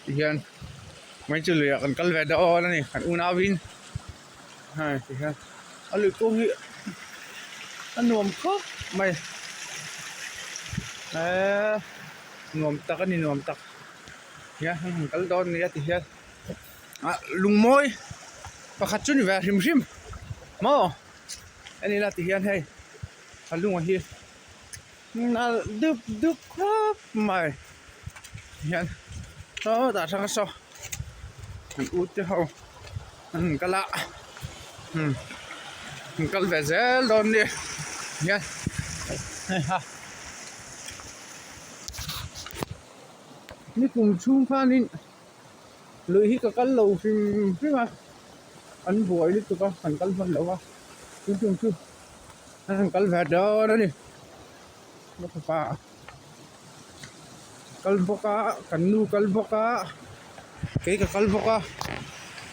Tihian mai chu luiah kan kal ve dawn a ni kan unauin hei tihian a lui kawng hi a nuam khawp mai eee nuam tak a ni nuam tak hian an han kal dawn nia tihian ah lungmawi pakhat chu ni ve hrim hrim maw en ila tihian hei a lunga hi. Nalh dup dup khawp mai hian saw tah hrang saw an u te ho an rawn kal a umm an kal ve zel dawn nia hian hei ha nikum chhung khanin lui hi ka kal lo hrim hrim a an buai lutuk a kan kal hman lo a chu chung chu. An han kal ve dawn a ni ka fapa kal bawk a kan nu kal bawk a kei ka kal bawk a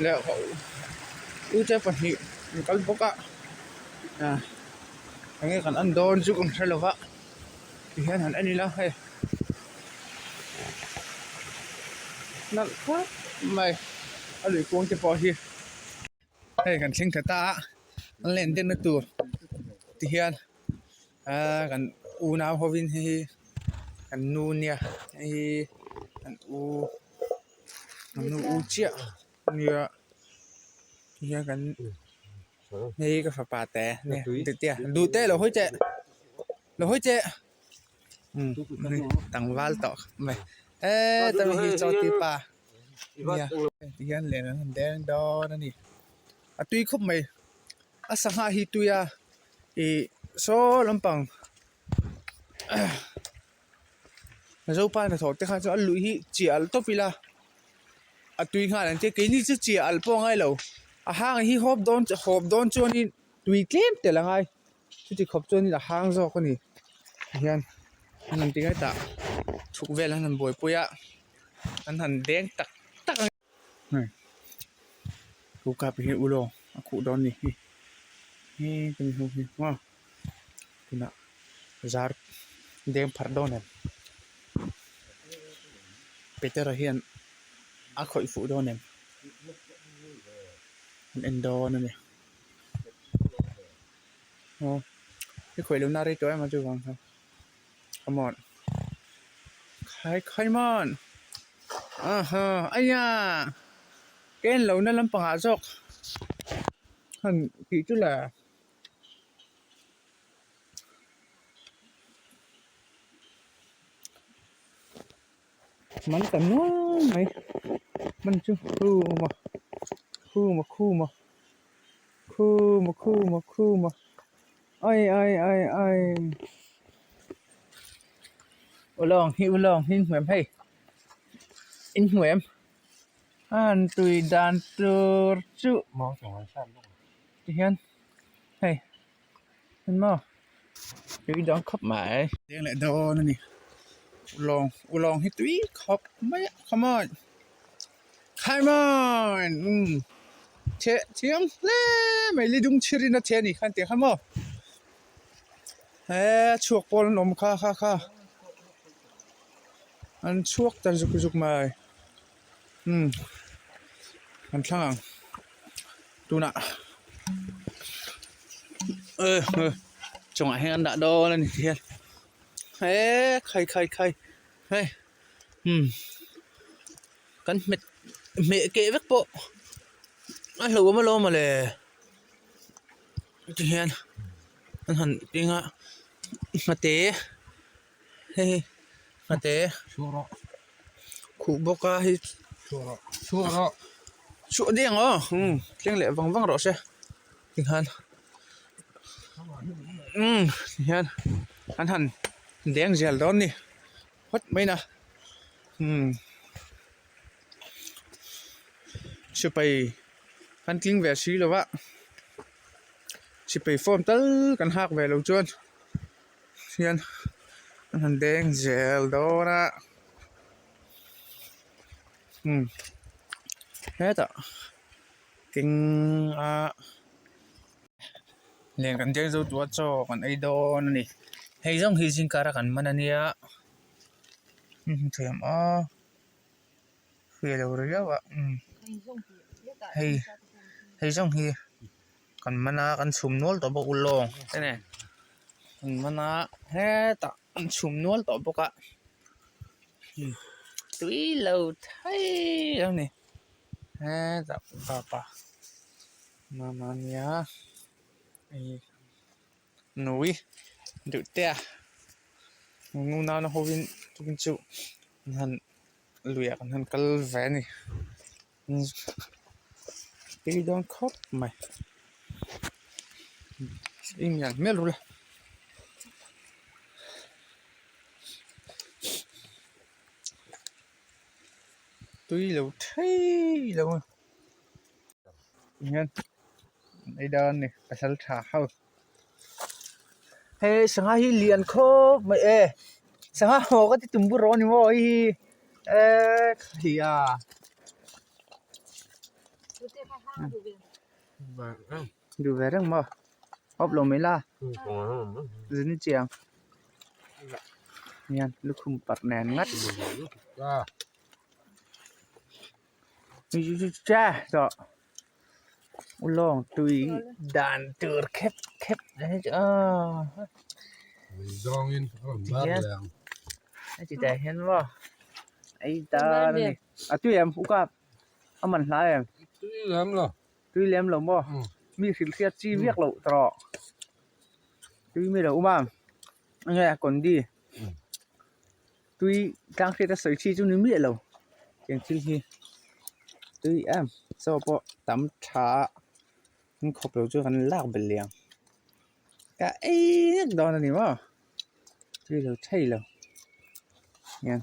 leh u te pahnih an kal bawk a ah enge kan en dawn chu kan hre lo va tihian han en ila hei nalh khawp mai a lui kuang te pawh hi. Hei kan thleng tha ta a an len den na tur ti hian aaa kan unau hovin hei hi kan nu nia hei hi kan u kan nu u chiah ania ti hian kan hei hi ka fapa te ania duhtea duhte lo hawi teh lo hawi teh umm tlangval tawh khawp mai eee tami hi chaw ti pa. Nia ti hian len an han deng dawn a ni a tui khawp mai a sangha hi tui a ih saw lampang zopa hnathawh te kha chu a luih hi chiah alh tawp ila a tui nghal ang che keini chu chiah alh pawh a ngai lo a hang hi hawp dawn hawp dawn chuanin tui tlem tel a ngai. Chuti khawp chuanin a hang zawk a ni tihian an han ti ngai tah chhuk vel an han buaipui a an han deng tak tak a ni chu kap hi ulawng a khuh dawn a ni hi he tumi ho hi maw tunah zar deng pharh dawn em Petera hian a khawih fuh dawn em an en dawn a ni. Aw i khawih lohna rei tawh em a chuvang khan come on khai come on aha aiya ka en lohna lampangah zawk han tih chu le. Man ta nual mai hman chu khuma khuma khuma khuma khuma khuma ai ai ai ai ulawng hi ulawng hi in hmu em hei in hmu em a han tui dan tur chu tihian hei. Engmaw tui dang khawp mai leng leh dawn a ni ulawng ulawng hi tui khawp mai a come on come on umm cheh chiang hle mai li dung chhir in a cheh a nih khan tih kha maw he chhuak pawl an awm kha kha kha an chhuak ta zuk zuk mai. Umm kan thlang ang tunah eh eh chungah hian an dah dawn a ni ti hian eee khai khai khai hei umm kan hmet hmeh keh vek pawh a hlauhawm alawm mawle ti hian an han keng a nghate. Hei hi nghate khuh bawk a hei chhuah daih ang aw umm thleng leh vang vang rawh se tikhan umm tihian an han deng zel dawn a ni phawt mai na umm sipai kan tling ve si lo va sipai form tal kan hak ve lo chuan. Hian an han deng zel dawn a umm hetah keng a len kan deng zo tûr a chaw kan ei dawn a ni hei zawng hi zingkar a kan man a nia hmu thei ang aw. Fiah lo riau a umm hei hei zawng hi kan man a kan chhum nual tawh bawk ulawng te nen kan man a hetah an chhum nual tawh bawk a tui lo thei a ni hetah pa mama nia hei nui duh te a nunau hovin chu an han. Luiah kan han kal ve a ni tui dawn khawp mai i ngial hmel rul a tui lo thei lo a tihian an ei dawn a ni pasal tha ho. Hei sangha hi lian khawp mai e sangha haw ka ti tum bur rawh a ni maw hei hi eee hia duh ve reng maw awp lo mai la zin chiang hian lukhum parh nen ngat Ulawng tui dan tur khep khep heti tah hian maw ei tan a ni a tui em u kap a man hla em tui lem lo maw mi hrilh hriat chi viak loh tawh tui mi lo awm a enge a condi tui tlang hriat a sawi chi chu ni miah lo tiang thil hi tui em chaw pawh tam tha a an khawp lo chu kan lak belh leh ang ka ei vek dawn a ni maw tui lo thei lo hian.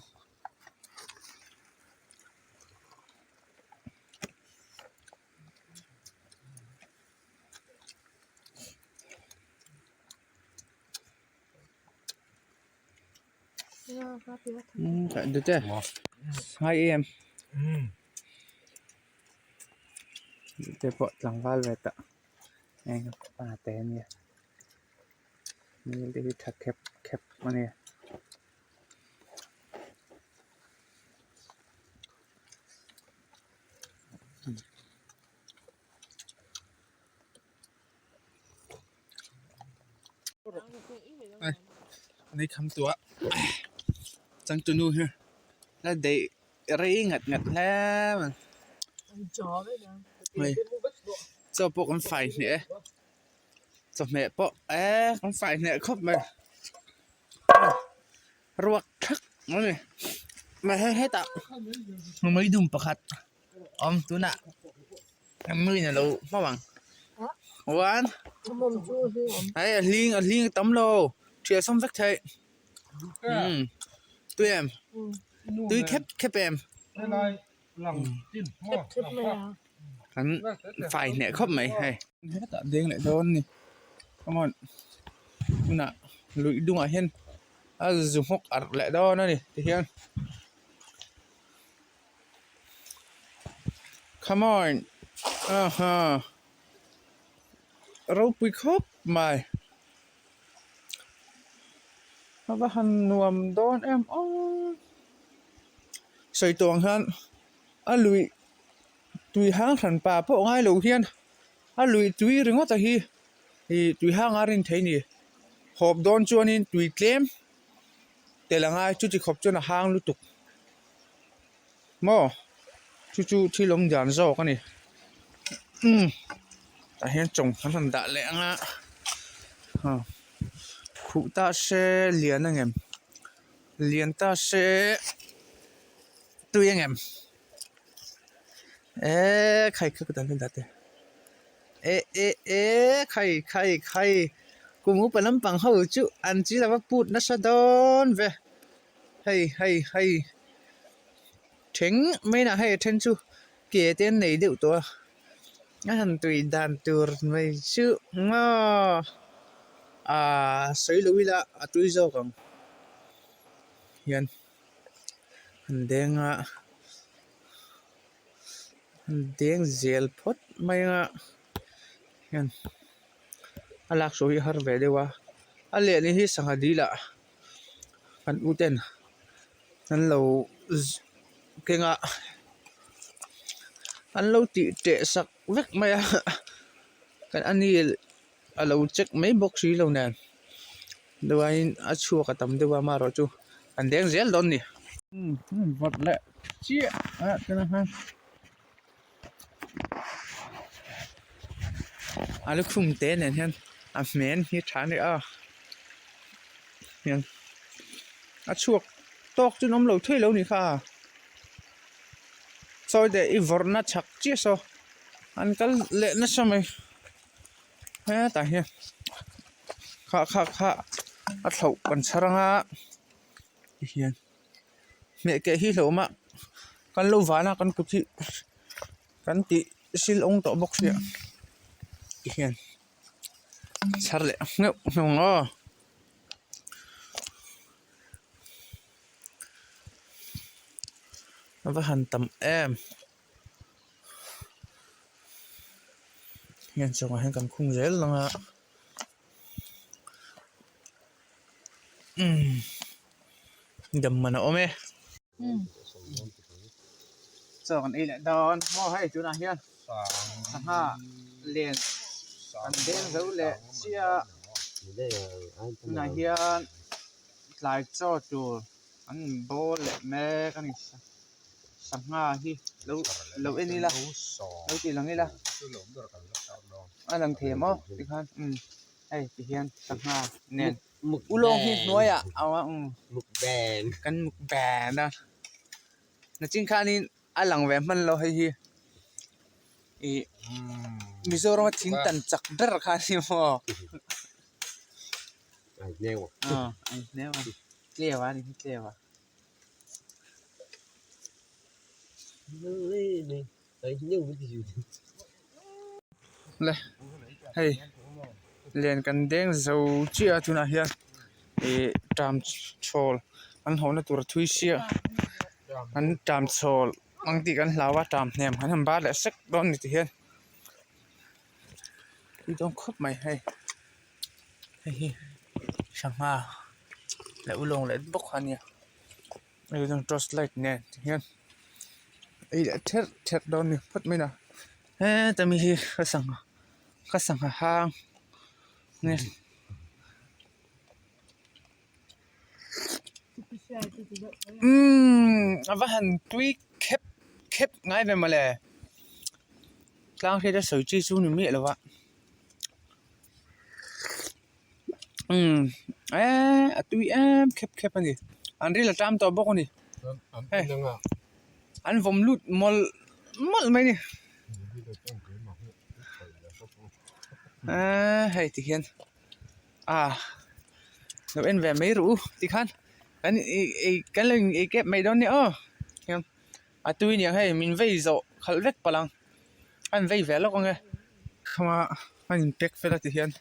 Dute ngai em dute pawh tlangval ve tah eng pa te ania hmel te hi tha khep khep ania. Ni kham tua changtunu hi la daih rei ngat ngat hle mai hei chaw pawh kan fai hneh e chawhmeh pawh eee kan fai hneh khawp mai ruak thak mai a ni mahse hetah meidum pakhat a awm tunah. Miin a lo hmang ang one hei a hling a hling a tam lo thiah sawm vek theih umm tui em tui khep khep em kan fai hneh khawp mai hei hetah deng leh dawn a ni come on tunah lui dungah hian a zu hmawk arh leh dawn a ni tihian. Come on aha ropui khawp mai a va han nuam dawn em aw sawi tawh ang hian a lui tui hang hran pa pawh ngai lo hian a lui tui ringawt a hi ih tui hang a rin theih a ni hawp dawn chuanin tui tlem tel a ngai chuti khawp chuan a hang lutuk. Maw chu chu thil awm dan zawk a ni umm tah hian chawng an rawn dah leh ang a aw khuh ta se lian ang em lian ta se tui ang em eee khai kha ka dan dah teh eh eh eh khai khai khai kum upa lampang ho chu an chi lova put nasa dawn ve. Hei hei hei theng mai lah hei a then chu ke te an nei deuh tawh a a han tui dan tur mai chu maw ahh sawi lo ila a tui zawk ang hian an deng a an deng zel phawt mai a hian a lak sawi hi a har ve deuh a a lehling hi sangha dil ah. Kan u ten an lo keng a. An lo tih teh sak vek mai a kan ani a lo check mai bawk si lo nen chuanin a chhuak a tam deuh a amaherawh chu an deng zel dawn a ni. Vawt leh chiah a tunah khan a lukhum te nen hian a hmen hi tha a ni a hian a chhuak tawk chu an awm lo thei lo a ni kha. Sawi teh i vawrhna chhak chiah saw an kal leh nasa mai hetah hian kha kha kha a thlauh kan chhar anga tihian hmeh keh hi hlauh awm a kan lo van a kan kut hi kan tih sil awng tawh bawk sia tihian chhar leh ngheuh ngheuh ang aw. A va han tam em hian chungah hian kan khung zel ang a umm dam man a awm e chaw kan ei leh dawn maw hei tunah hian sangha len kan deng zo leh chiah tunah hian. Tlai chaw tur an bawl leh mek a ni sangha hi lo lo en ila lo tih lang ila a lang thei maw tikhan umm hei tihian sangha nen ulawng hi hnuaiah a awm a umm kan mukbang a nachin khanin a lang ve hman lo hei hi ih Mizoram a thing tan chak ber kha a ni maw. Le hei len kan deng zo chiah a tunah hian ih tram chhawl an hlawhna tur a thui sia an tram chhawl ang tih kan hlau a tram hnem an han bar leh sek dawn a ni tihian tui dawn khawp mai hei. Hei hi sangha leh ulawng leh bawk a nia hei chuan torch light nen tihian ei leh therh therh dawn a ni phawt mai a heta mi hi ka sangha ka sangha hang nia umm a va han tui khep khep ngai ve mawle tlang hriat a sawi chi chu ni miah lo a. Umm eee a tui em khep khep a ni an ril a ṭam tawh bawk a ni hei an vawm lut mawlh mawlh mai a ni eee hei ti hian ah lo en ve mai rawh u tikhan kan ih ei kan lo in ei kep mai dawn nia aw a tui aniang hei min vei zawh khalh vek palh ang. A in vei ve lawk ang e khama a in pack fel a ti hian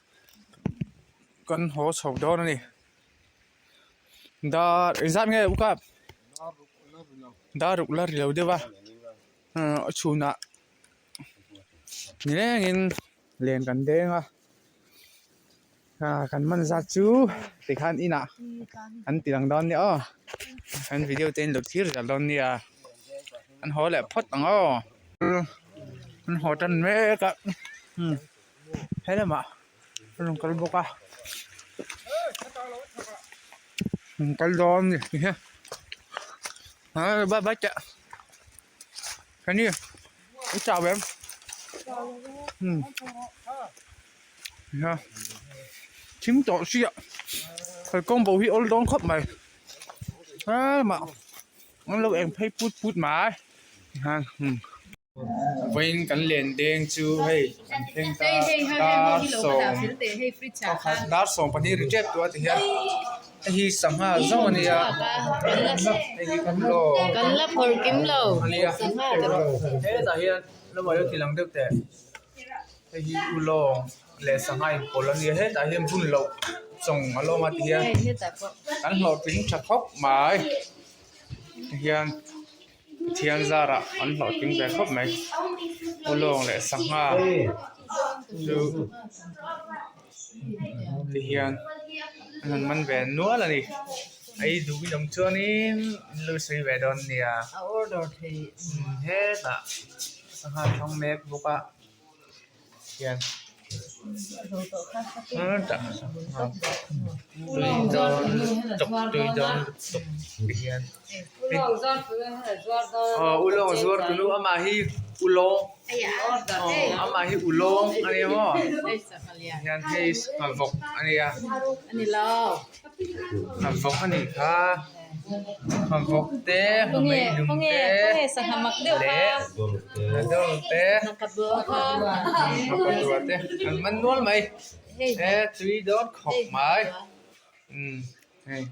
kan haw chho dawn a ni dar engzat nge u kap dar ruk la ri lo deuh a a chhunah nilengin len kan deng a kan man zat chu tikhan inah an ti lang dawn nia aw an video te in lo thlir zel dawn nia an haw leh phawt ang aw an haw tan mek a umm he lamah an rawn kal bawk a an kal dawn a ni hi bye bye teh Kenny i chau em umm nia thim tawh sia kalkawng bo hi awl dawn khawp mai helamah an lo eng phei put put mai tikhan umm vawiin kan len deng chu hei kan thleng ta dar sawm dar 12 ri tep tawh a ti hian. Hei hi sangha zawng a nia hei hi kan law Kan la phawrh kim lo a nia sangha te rawh. Hetah hian lamah hian tilang deuh teh hei hi u lawng leh sangha inpawlh a nia hetah hian bun loh chawng a lawm a ti hian Hei hetah pawh. kan hlawhtling tha khawp mai ti hian Pathian zarah an hlawhtling ve khawp mai u lawng leh sangha chu. Ti hian an han man ve nual a ni ei duh in awm chuanin in lo sawi ve dawn nia hetah. Sangha thlang mek bawk a hian tui dawn lutuk tui dawn lutuk ti hian aw ulawng zuar tunu amah hi ulawng aw amah hi ulawng a ni maw hian hei nghavawk a nia nghavawk a nih kha nghavawk te nghamei dum te leh nghadur te nghapatua te an man nual mai e tui dawn khawp mai umm hei.